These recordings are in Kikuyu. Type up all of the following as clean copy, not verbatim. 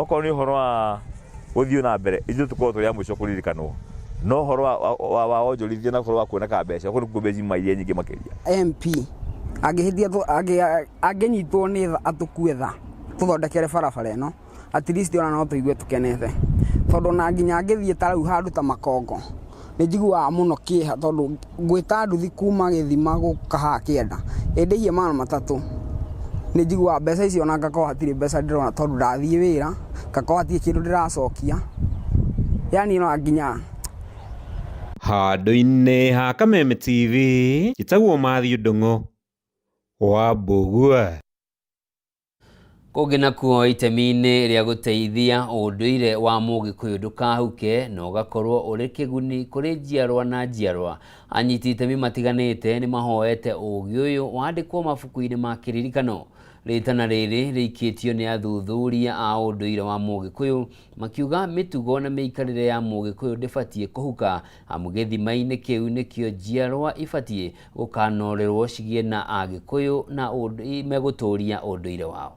Okorwo nĩ ũhoro wa gũthiĩ na mbere, ithuĩ tũkorwo tũrĩ a mũico kũririkanwo, no ũhoro wa wonjorithia na ũhoro wa kuoneka mbeca, kũu nĩkuo mbeca iria nyingĩ makĩria. MP angĩhĩtia, angĩnyitwo nĩ tha atũkue tha tũthondekere barabara ĩno, at least ona no tũigue tũkenete, tondũ ona nginya ngĩthiĩ ta rĩu handũ ta Makongo nĩ njiguaga mũno kĩeha, tondũ ngwĩta nduthi kuma gĩthima gũka haha kĩanda ĩndĩhie 300, nĩ njiguaga mbeca icio ona ngakorwo hatirĩ mbeca ndĩrona, tondũ ndathiĩ wĩra ngakorwo hatirĩ kĩndũ ndĩracokia, yani no nginya. Handũ-inĩ ha Kameme TV, njĩtagwo Matthew Ndung'u wa Mbũgua. Kũngĩ nakuo, itemi-inĩ rĩa gũteithia ũndũire wa Mũgĩkũyũ ndũkahuke na ũgakorwo ũrĩ kĩguni kũrĩ njiarwa na njiarwa, anyiti itemi matiganĩte nĩ mahoete ũũgĩ ũyũ wandĩkwo mabuku-inĩ ma kĩririkano. Rĩtana rĩrĩ rĩikĩtio nĩ athuthuria a ũndũire wa Mũgĩkũyũ, makiuga mĩtugo na mĩikarĩre ya Mũgĩkũyũ ndĩbatiĩ kũhuka, amu gĩthima-inĩ kĩu nĩkĩo njiarwa ibatiĩ gũkanorerwo cigĩe na Agĩkũyũ na megũtũria ũndũire wao.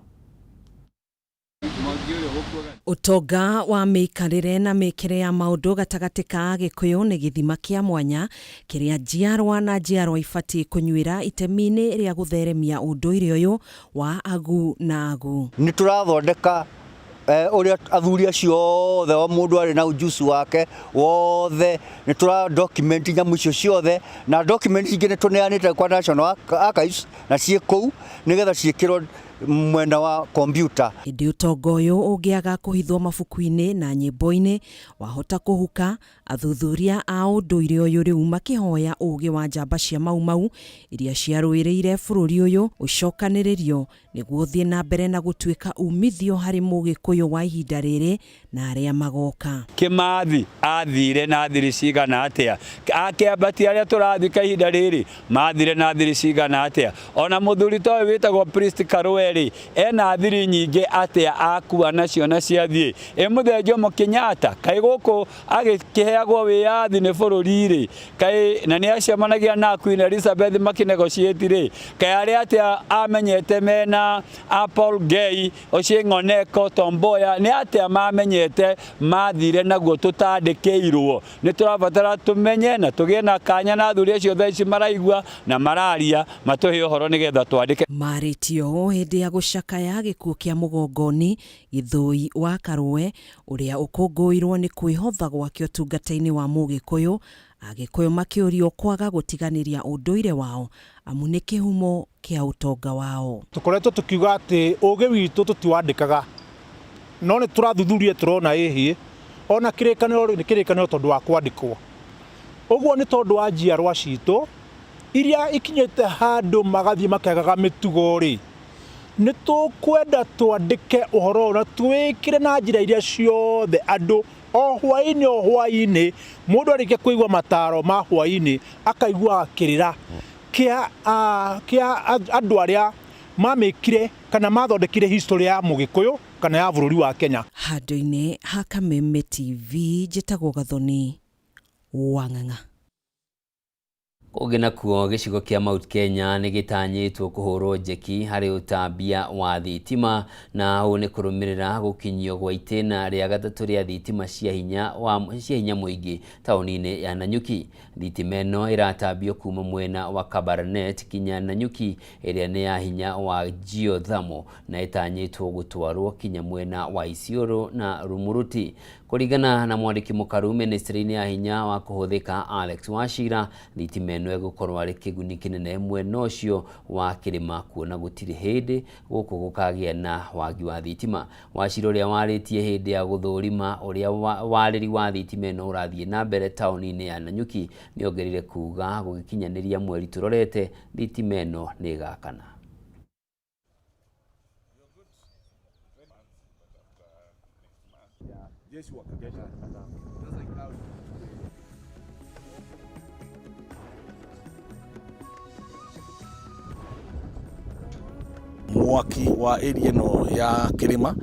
Ũtonga wa mĩikarĩre na mĩkĩre ya maũndũ gatagatĩ ka Agĩkũyũ nĩ gĩthima kĩa mwanya kĩrĩa njiarwa na njiarwa ibatiĩ kũnyuĩra itemi-inĩ rĩa gũtheremia ũndũire ũyũ wa agu na agu. Nĩ tũrathondeka ũrĩa athuri acio othe, o mũndũ arĩ na ujuzi wake wothe, nĩ tũra document nyamũ icio ciothe, na document ingĩ nĩ tũneanĩte kwa National Archives na ciĩ kũu nĩgetha ciĩkĩrwo mwena wa kompiuta. Hĩndĩ ũtonga ũyũ ũngĩaga kũhithwo mabuku-inĩ na nyĩmbo-inĩ wahota kũhuka, athuthuria a ũndũire ũyũ rĩu makĩhoya ũũgĩ wa njamba cia Mau Mau iria ciarũĩrĩire bũrũri ũyũ ũcokanĩrĩrio nĩguo ũthiĩ na mbere na gũtuĩka umithio harĩ Mũgĩkũyũ wa ihinda rĩrĩ na arĩa magoka. Kĩmathi athire na thiri cigana atĩa? Akĩambatia arĩa tũrathika ihinda rĩrĩ mathire na thiri cigana atĩa? Ona mũthuri ta ũyũ wĩtagwo Priest Karũe-rĩ, ena thiri nyingĩ atĩa akua nacio na ciathiĩ? Ĩ mũthee Jomo Kenyatta, kaĩ gũkũ agĩkĩheagwo wĩyathi nĩ bũrũri-rĩ, kaĩ na nĩ acemanagia na Queen Elizabeth makĩnegotiate-rĩ, kaĩ arĩ atĩa amenyete mena a Paul Ngei, Ochieng' Oneko, Tom Mboya, nĩ atĩa mamenyete mathire naguo tũtandĩkĩirwo? Nĩ tũrabatara tũmenye na tũgĩe na kanya na athuri acio thaa ici maraigua na mararia matũhe ũhoro nĩgetha twandĩke. Marĩtio ũũ hĩndĩ ya gũcakaya gĩkuũ kĩa Mũgongoni Gĩthũi wa Karũe ũrĩa ũkũngũĩirwo nĩ kwĩhotha gwake ũtungata-inĩ wa Mũgĩkũyũ, Agĩkũyũ makĩũrio kwaga gũtiganĩria ũndũire wao amu nĩ kĩhumo kĩa ũtonga wao. Tũkoretwo tũkiuga atĩ ũũgĩ witũ tũtiwandĩkaga, no nĩ tũrathuthuria tũrona ĩhĩ ona kĩrĩkanĩro nĩ kĩrĩkanĩro tondũ wa kwandĩkwo. Ũguo nĩ tondũ wa njiarwa citũ iria ikinyĩte handũ magathiĩ makĩagaga mĩtugo rĩ, nĩ tũkwenda twandĩke ũhoro ũyũ na twĩkĩre na njĩra iria ciothe andũ o hwaĩ-inĩ o hwaĩ-inĩ mũndũ arĩkia kũigua mataro ma hwaĩ-inĩ akaiguaga kĩrĩra kĩa andũ arĩa mamĩkire kana mathondekire history ya Mũgĩkũyũ kana ya bũrũri wa Kenya. Handũ-inĩ ha Kameme TV, njĩtagwo Gathoni Wang'ang'a. Kũngĩ nakuo, gĩcigo kĩa Mount Kenya nĩ gĩtanyĩtwo kũhũrwo njeki harĩ ũtambia wa thitima, na ũũ nĩ kũrũmĩrĩra gũkinyio gwa itĩna rĩa gatatũ rĩa thitima cia hinya mũingĩ taũni-inĩ ya Nanyuki. Thitima ĩno ĩratambio kuma mwena wa Kabarnet kinya Nanyuki ĩrĩa nĩ ya hinya wa geothermal na ĩtanyĩtwo gũtwarwo kinya mwena wa Isiolo na Rumuruti. Kũringana na mwandĩki mũkaru ministry-inĩ ya hinya wa kũhũthĩka Alex Wachira, thitima ĩno ĩgũkorwo arĩ kĩguni kĩnene mwena ũcio wa kĩrĩma kuona gũtirĩ hĩndĩ gũkũ gũkagĩa na wagi wa thitima. Wachira ũrĩa warĩtie hĩndĩ ya gũthũrima ũrĩa warĩri wa thitima ĩno ũrathiĩ na mbere taũni-inĩ ya Nanyuki nĩongereire kuga gũgĩkinyanĩria mweri tũrorete thitima ĩno nĩ ĩgakana. Mwaki wa area ĩno ya kĩrĩma,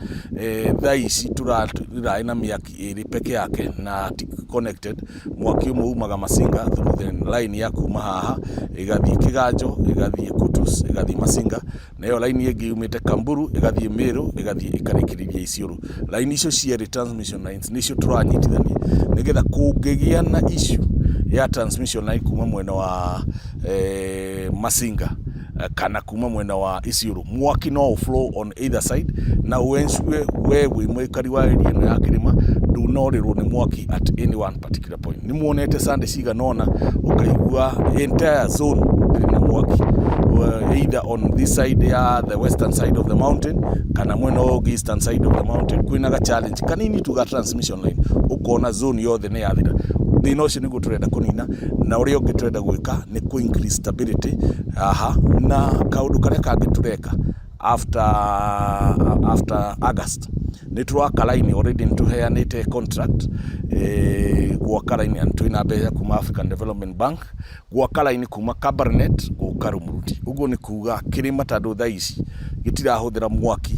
thaa ici tũrarĩ na mĩaki ĩrĩ peke yake na ti connected. Mwaki ũmwe umaga Masinga through the line ya kuma haha ĩgathiĩ Kĩganjo, ĩgathiĩ Kutus, ĩgathiĩ Masinga, nayo line ĩngĩ yumĩte Kamburu ĩgathiĩ Meru, ĩgathiĩ ĩkarĩkĩrĩria Isiolo. Line icio cierĩ, transmission lines, nĩcio tũranyitithania nĩgetha kũngĩgĩa na issue ya transmission line kuma mwena wa Masinga kana kuma mwena wa Isiolo, mwaki no ũ flow on either side na ũ ensure we wĩ mũikari wa area ĩno ya kĩrĩma ndũnorĩrwo nĩ mwaki at any one particular point. Nĩ muonete Sunday cigana ũna ũkaigua entire zone ndĩrĩ na mwaki, either on this side ya the western side of the mountain kana mwena ũyũ ũngĩ, eastern side of the mountain, kwĩna ga challenge kanini tu ga transmission line, ũkona zone yothe nĩ yathira. Thĩna ũcio nĩguo tũrenda kũnina, na ũrĩa ũngĩ tũrenda gwĩka nĩ kũ increase stability haha. Na kaũndũ karĩa kangĩ tũreka after August, nĩ tũraka line. Already nĩ tũheanĩte contract gwaka line and twĩna mbeca kuma African Development Bank gwaka line kuma Kabarnet gũka Rumuruti. Ũguo nĩ kuga kĩrĩma, tondũ thaa ici gĩtirahũthĩra mwaki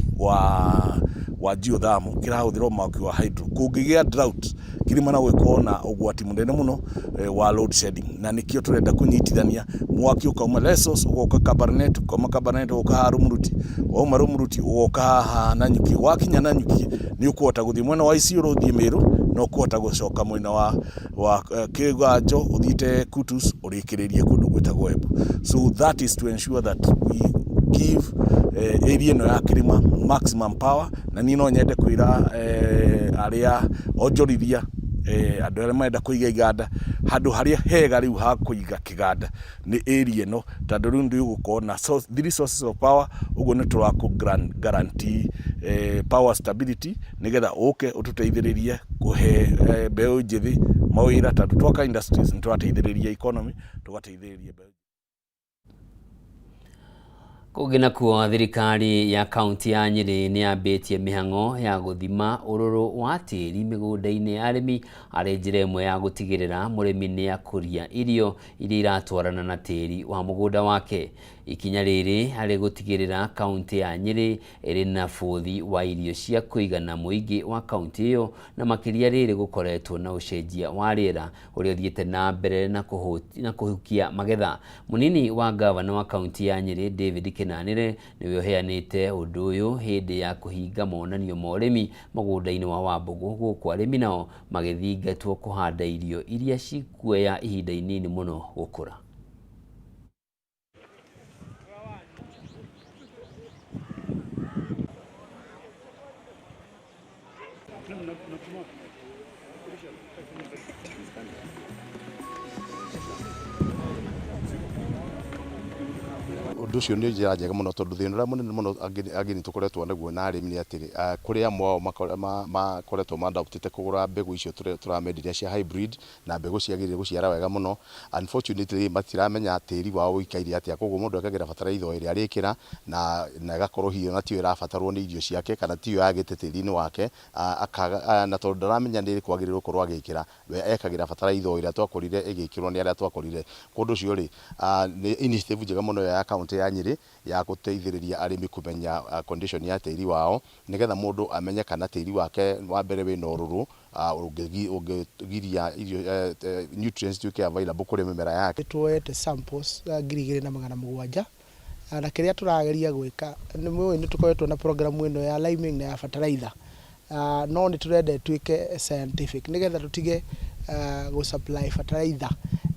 wa geothermal, kĩrahũthĩra mwaki wa hydro. Kũngĩgĩa drought, kĩrĩma no gĩkorwo na ũgwati mũnene mũno wa load shedding, na nĩkĩo tũrenda kũnyitithania mwaki ũkauma Lesos ũgoka Kabarnet, ũkauma Kabarnet ũgoka haha Rumuruti, wauma Rumuruti ũgoka haha Nanyuki. Wakinya Nanyuki, nĩ ũkũhota gũthiĩ mwena wa Isiolo, ũthiĩ Meru, na ũkũhota gũcoka mwena wa Kĩganjo, ũthiĩte Kutus, ũrĩkĩrĩrie kũndũ gwĩtagwo Embu. So that is to ensure that we give area ĩno ya kĩrĩma maximum power. Na niĩ no nyende kwĩra arĩa onjorithia, andũ arĩa marenda kũiga iganda, handũ harĩa hega rĩu ha kũiga kĩganda nĩ area ĩno, tondũ rĩu nĩ ũgũkorwo na three sources of power. Ũguo nĩ tũrakũ guarantee power stability, nĩgetha ũke ũtũteithĩrĩrie kũhe mbeũ njĩthĩ mawĩra, tondũ twaka industries nĩ tũrateithĩrĩria economy, tũgateithĩrĩria mbeũ. Kũngĩ nakuo, thirikari ya kaunti ya Nyĩrĩ nĩ yambĩtie mĩhang'o ya gũthima ũrũrũ wa tĩri mĩgũnda-inĩ ya arĩmi, arĩ njĩra ĩmwe ya gũtigĩrĩra mũrĩmi nĩ akũria irio iria iratwarana na tĩri wa mũgũnda wake. Ikinya rĩrĩ harĩ gũtigĩrĩra kaunti ya Nyĩrĩ ĩrĩ na bũthi wa irio cia kũigana mũingĩ wa kaunti ĩyo, na makĩria rĩrĩ gũkoretwo na ũcenjia wa rĩera ũrĩa ũthiĩte na mbere na kũhukia magetha. Mũnini wa gavana wa kaunti ya Nyĩrĩ, David Kĩnanĩre, nĩwe ũheanĩte ũndũ ũyũ hĩndĩ ya kũhinga monanio ma ũrĩmi mũgũnda-inĩ wa Wambũgũ, gũkũ arĩmi nao magĩthingatwo kũhanda irio iria cikuoya ihinda inini mũno gũkũra. Ũndũ ũcio nĩ njĩra njega mũno, tondũ thĩna ũrĩa mũnene mũno ageni tũkoretwo naguo na arĩmi nĩ atĩrĩ, kũrĩ amwe ao makoretwo madaptĩte kũgũra mbegũ icio tũramenderia cia hybrid, na mbegũ ciagĩrĩire gũciara wega mũno. Unfortunately, matiramenya tĩri wao ũikaire atĩa, koguo mũndũ ekagĩra bataraitha o ĩrĩa arĩkĩra na ĩgakorwo hihi ona tiyo ĩrabatarwo nĩ irio ciake kana tiyo yagĩte tĩri-inĩ wake, akaga, na tondũ ndaramenya nĩ ĩrĩkũ agĩrĩirwo gũkorwo agĩkĩra, we ekagĩra bataraitha o ĩrĩa twakorire ĩgĩkĩrwo nĩ arĩa twakorire. Kũndũ ũcio rĩ, nĩ initiative njega mũno ya kaunti ya Nyĩrĩ ya gũteithĩrĩria arĩmi kũmenya condition ya tĩri wao, nĩgetha mũndũ amenye kana tĩri wake wa mbere wĩna ũrũrũ ũngĩgiria irio, nutrients ituĩke available kũrĩ mĩmera yake. Tuoete samples 2700, na kĩrĩa tũrageria gwĩka, nĩ mũĩ nĩ tũkoretwo na program ĩno ya liming na ya fertilizer, no nĩ tũrenda ĩtuĩke scientific, nĩgetha tũtige gũ supply fertilizer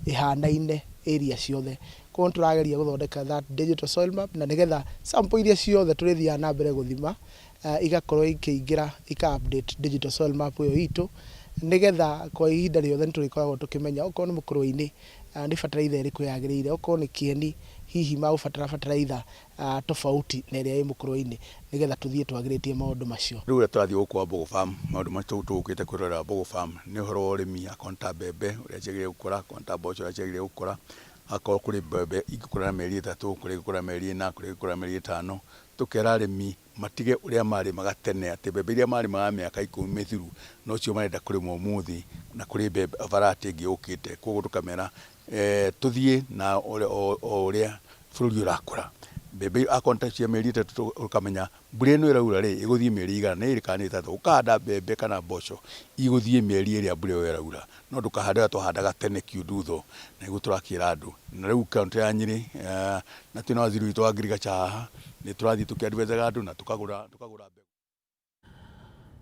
ĩhanaine area ciothe. Koguo nĩ tũrageria gũthondeka that digital soil map, na nĩgetha sample iria ciothe tũrĩthiaga na mbere gũthima igakorwo ikĩingĩra ika update digital soil map ĩyo itũ, nĩgetha kwa ihinda rĩothe nĩ tũrĩkoragwo tũkĩmenya okorwo nĩ mũkũrwe-inĩ nĩ fertilizer ĩrĩkũ yagĩrĩire, okorwo nĩ kĩeni hihi magũbatara fertilizer tofauti na ĩrĩa ĩ mũkũrwe-inĩ, nĩgetha tũthiĩ twagĩrĩtie maũndũ macio. Rĩu ũrĩa tũrathiĩ gũkũ Wambugu Farm, maũndũ maitũ tũgũkĩte kwĩrorera Wambugu Farm nĩ ũhoro wa ũrĩmi, akorwo nĩ ta mbembe ũrĩa ciagĩrĩire gũkũra, akorwo nĩ ta mboco ũrĩa ciagĩrĩire gũkũra, akorwo kũrĩ mbembe ingĩkũra na mĩeri 3, kũrĩ ĩngĩkũra na mĩeri 4, kũrĩ ĩngĩkũra na mĩeri 5. Tũkera arĩmi matige ũrĩa marĩmaga tene, atĩ mbembe iria marĩmaga mĩaka 10 mĩthiru nocio marenda kũrĩma ũmũthĩ, na kũrĩ mbembe variety ĩngĩ yũkĩte. Koguo tũkamera tũthiĩ na o ũrĩa bũrũri ũrakũra. Mbembe akorwo nĩ ta cia mĩeri 3 ũkamenya mbura ĩno ĩraura rĩ, ĩgũthiĩ mĩeri ĩigana, nĩ ĩrĩ kana nĩ 3. Ũkahanda mbembe kana mboco igũthiĩ mĩeri ĩrĩa mbura ĩyo ĩraura, no ndũkahande ũrĩa twahandaga tene kiundutho, na nĩguo tũrakĩra andũ. Na rĩu kaũntĩ ya Nyĩrĩ na twĩna waziri witũ wa agriculture haha, nĩ tũrathiĩ tũkĩ advise aga andũ na tũkagũra tũkagũra mbegũ.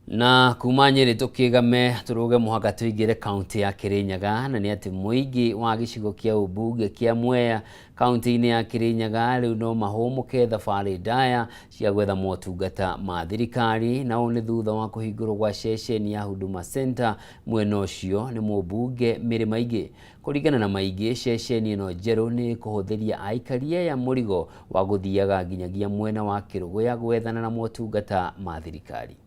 Na kuma Nyĩrĩ tũkĩgame tũrũge mũhaka tũingĩre kaũntĩ ya Kĩrĩnyaga, na nĩ atĩ mũingĩ wa gĩcigo kĩa ũmbunge kĩa Mwea kaũntĩ-inĩ ya Kĩrĩnyaga rĩu no mahũmũke thabarĩ ndaya cia gwetha motungata ma thirikari, na ũũ nĩ thutha wa kũhingũrwo gwa ceceni ya Huduma Center mwena ũcio nĩ mũmbunge Mary Maingĩ. Kũringana na Maingĩ, ceceni ĩno njerũ nĩ ĩkũhũthĩria aikari aya mũrigo wa gũthiaga nginyagia mwena wa Kĩrũgũya gwethana na motungata ma thirikari.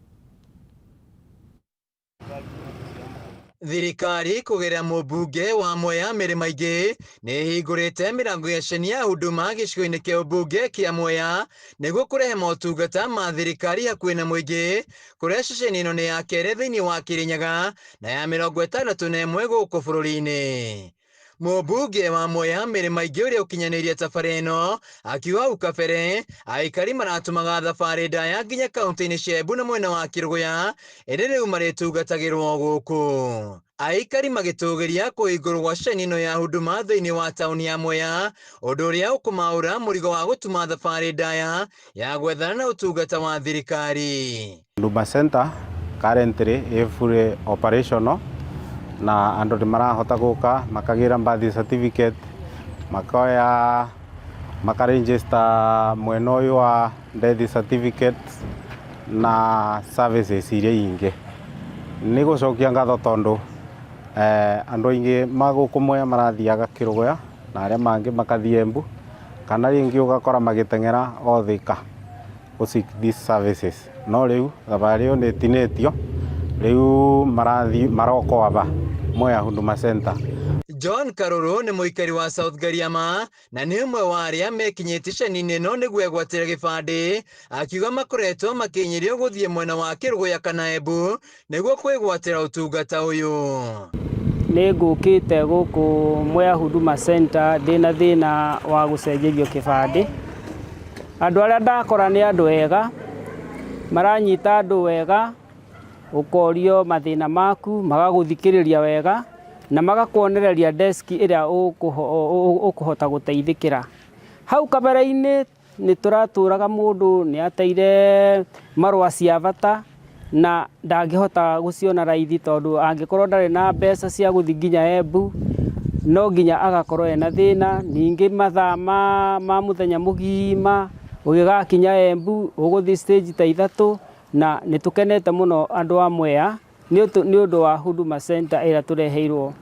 Thirikari kũgerera mũmbunge wa Mwea Mary Maingĩ nĩ ĩhingũrĩte mĩrango ya ceceni ya Huduma gĩcigo-inĩ kĩa ũmbunge kĩa Mwea nĩguo kũrehe motungata ma thirikari hakuhĩ na mũingĩ, kũrĩa ceceni ĩno nĩ ya kerĩ thĩinĩ wa Kĩrĩnyaga na ya 61 gũkũ bũrũri-inĩ. Mũmbunge wa Mwea Mary Maingĩ ũrĩa ũkinyanĩirie tabarĩra ĩno akiuga hau kabere aikari maratũmaga thabarĩ ndaya nginya kaunti-inĩ cia Embu na mwena wa Kĩrũgũya, ĩndĩ rĩu marĩtungatagĩrwo gũkũ. Aikari magĩtũgĩria kũhingũrwo gwa ceceni ĩno ya Huduma thĩinĩ wa taũni ya Mwea, ũndũ ũrĩa ũkũmaũra mũrigo wa gũtuma thabarĩ ndaya ya gwethana na ũtungata wa thirikari. Huduma Center currently ĩ fully operational na andũ nĩ marahota gũka makagĩra birth certificate, makoya makaregister mwena ũyũ wa death certificate na services iria ingĩ. Nĩ gũcokia ngatho tondũ andũ aingĩ magũkũ Mwea marathiaga Kĩrũgũya na arĩa mangĩ makathiĩ Embu, kana rĩngĩ ũgakora magĩteng'era o Thika gũ seek these services. No rĩu thabarĩ ĩyo nĩ ĩtinĩtio, rĩu marathiĩ maroka o aba Mwea Huduma Center. John Karũrũ nĩ mũikari wa South Gariama na nĩ ũmwe wa arĩa mekinyĩtie ceceni-inĩ ĩno nĩguo egwatĩre gĩbandĩ, akiuga makoretwo makĩhinyĩrĩrio gũthiĩ mwena wa Kĩrũgũya kana Embu nĩguo kwĩgwatĩra ũtungata ũyũ. Nĩ ngũkĩte gũkũ Mwea Huduma Center ndĩna thĩna wa gũcenjerio kĩbandĩ. Andũ arĩa ndakora nĩ andũ ega, maranyita andũ wega, ũkorio mathĩna maku, magagũthikĩrĩria wega na magakuonereria desk ĩrĩa ũkũhota gũteithĩkĩra. Hau kabere-inĩ nĩ tũratũraga mũndũ nĩ ateire marũa cia bata na ndangĩhota gũciona raithi tondũ angĩkorwo ndarĩ na mbeca cia gũthiĩ nginya Embu no nginya agakorwo ena thĩna. Ningĩ mathaa ma mũthenya mũgima ũgĩgakinya Embu ũgũthiĩ stage ta 3, na nĩ tũkenete mũno andũ a Mwea nĩ ũndũ wa Huduma Center ĩrĩa tũreheirwo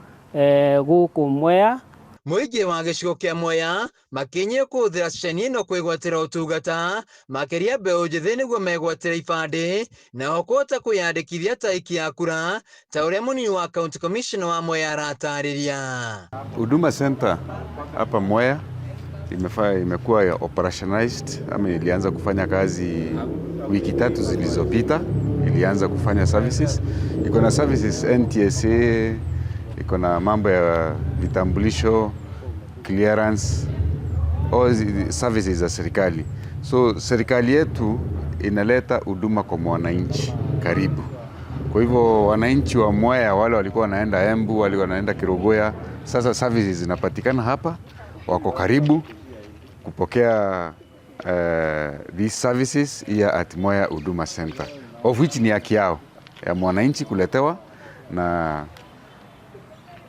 gũkũ Mwea. Mũingĩ wa gĩcigo kĩa Mwea makinyie kũhũthĩra ceceni ĩno kwĩgwatĩra ũtungata, makĩria mbeũ njĩthĩ nĩguo megwatĩre ibandĩ nao kũhota kwĩyandĩkithia ta aikia a kura, ta ũrĩa mũnini wa county commissioner wa Mwea aratarĩria. Huduma Center hapa Mwea imekuwa operationalized ama ilianza kufanya kazi wiki 3 zilizopita. Ilianza kufanya services, iko na services NTSA, iko na mambo ya vitambulisho, clearance, all services za serikali. So serikali yetu inaleta huduma kwa mwananchi karibu. Kwa hivyo wananchi wa Mwea wale walikuwa wanaenda Embu, wale wanaenda Kerugoya, sasa services zinapatikana hapa, wako karibu kupokea these services here at Mwea Huduma Center, of which ni haki yao ya mwananchi kuletewa, na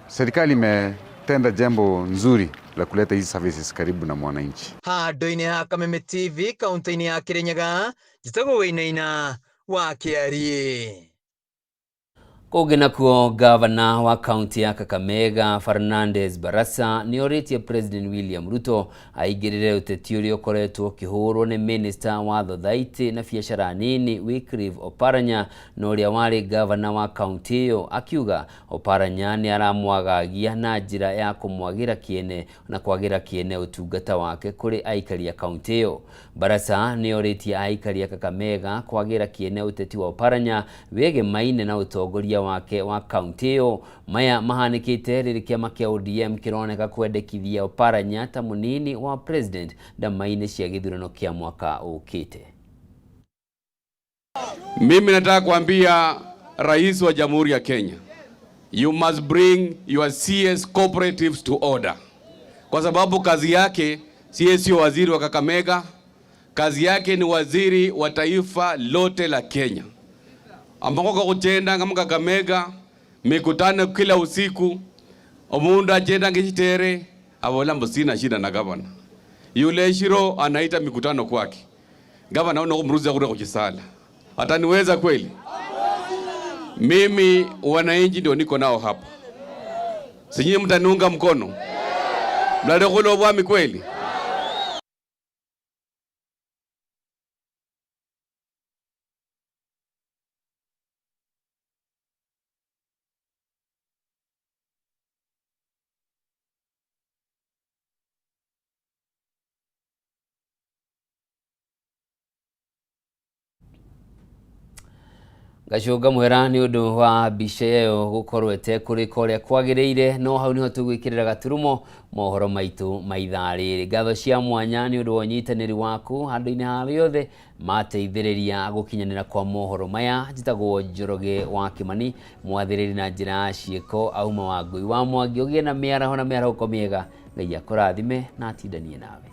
serikali imetenda jambo nzuri la kuleta hizi services karibu na mwananchi. Handũ-inĩ ha Kameme TV kaunti-inĩ ya Kirinyaga, njĩtagwo Wainaina wa Kĩariĩ. Kũngĩ nakuo, gavana wa kaunti ya Kakamega Fernandes Barasa nĩ orĩtie President William Ruto aingĩrĩre ũteti ũrĩa ũkoretwo ũkĩhũrwo nĩ minister wa thothaitĩ na biacara nini Wycliffe Oparanya na ũrĩa warĩ gavana wa kaunti ĩyo, akiuga Oparanya nĩ aramwagagia na njĩra ya kũmwagĩra kĩene na kwagĩra kĩene ũtungata wake kũrĩ aikari a kaunti ĩyo. Barasa nĩ orĩtie aikari a Kakamega kwagĩra kĩene ũteti wa Oparanya wĩgemaine na ũtongoria ũtongoria wake wa kaunti ĩyo. Maya mahanĩkĩte rĩrĩ kĩama kĩa ODM kĩroneka kwendekithia Oparanya ta mũnini wa president ndama-inĩ cia gĩthurano kĩa mwaka ũkĩte. Mimi nataka kuambia Rais wa Jamhuri ya Kenya, you must bring your CS cooperatives to order, kwa sababu kazi yake CS sio waziri wa Kakamega, kazi yake ni waziri wa taifa lote la Kenya, ambako kakuchenda kama Kakamega mikutano kila usiku, omundu achenda ngichitere abola mbu sina shida na gavana yule shiro anaita mikutano kwake, gavana uno kumruza kule kuchisala, ataniweza kweli? Mimi wananchi ndio niko nao hapa, sinyinyi mtaniunga mkono? Mnalekula obwami kweli? Ngacũnga mũhera nĩ ũndũ wa mbica ĩyo gũkorwo ĩtekũrĩka ũrĩa kwagĩrĩire, no hau nĩho tũgwĩkĩrĩra gaturumo mohoro maitũ ma ithaa rĩrĩ. Ngatho cia mwanya nĩ ũndũ wa ũnyitanĩri waku handũ-inĩ harĩa mateithĩrĩria gũkinyanĩra kwa mohoro maya. Njĩtagwo Njoroge wa Kĩmani, mwathĩrĩri na njĩra ya ciĩko auma wa Ngũi wa Mwangi. Ũgĩe na mĩaraho na mĩarahũko mĩega, Ngai akũrathime na atindanie nawe.